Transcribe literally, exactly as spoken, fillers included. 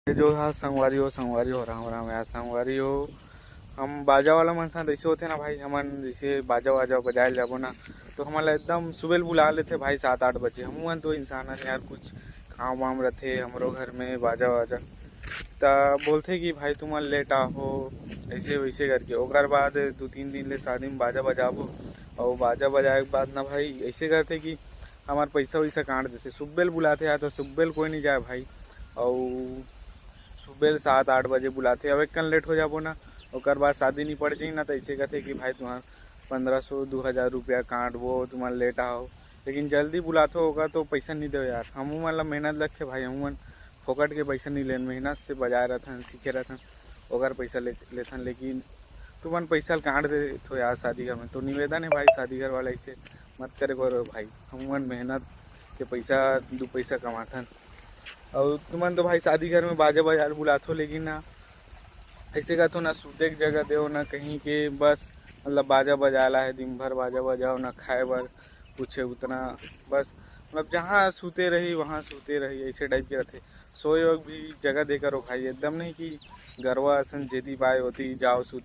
ये जो हा संगवारी हो, संगवारी हो, राम राम यार संगवारी हो। हम बाजा वाला मन साथ ऐसे होथे ना भाई, हमन जैसे बाजा वाजा बजाए ल जाबो ना, तो हमन ला एकदम सुबह ले बुला लेथे भाई, सात आठ बजे। हमन तो इंसान हन यार, कुछ काम वाम रथे हमरो घर में, बाजा वाजा, त बोलथे कि भाई तुमन लेट आहो, ऐसे वैसे करके। ओकर बाद दू तीन दिन ले शादी में बाजा बजाबो, और बाजा बजाए के बाद ना भाई ऐसे करथे कि हमार पैसा वैसा काट देथे। सुबह ले बुलाथे यार, तो सुबह ले कोई नहीं जाए भाई, और सुबह ले सात आठ बजे बुलाथे। अब एक कन लेट हो जाबो ना, ओकर बाद शादी नहीं पड़ जाही ना, तो ऐसे कहथे कि भाई तुम्हार पंद्रह सौ दो हज़ार रुपया काटबो, तुम्हार लेट आओ। लेकिन जल्दी बुलाथो, ओकर तो पैसा नहीं दो यार। हमू मन ला मेहनत लगथे भाई, हमू मन फोकट के पैसा नहीं लेन, मेहनत से बजाए रहथन, सीखे रहथन, ओकर पैसा ले लेथन। लेकिन तुमन पैसा ल काट देथो यार शादी घर में। तो निवेदन है भाई, शादी घर वाला ऐसे मत करे करो भाई, हमू मन मेहनत के पैसा, दू पैसा कमाथन। और तुमन तो भाई शादी घर में बाजा बजा ल बुलाथो, लेकिन ना ऐसे कहथो ना सूते के जगह देव ना कहीं के, बस मतलब बाजा बजाला है, दिन भर बाजा बजाओ ना, खाए बर कुछ उतना, बस मतलब जहाँ सूते रही वहाँ सूते रही, ऐसे टाइप के रहथे। सोए वक्त भी जगह दे करो भाई, एकदम नहीं कि गरवा असन जेती पाए होती जाओ सूत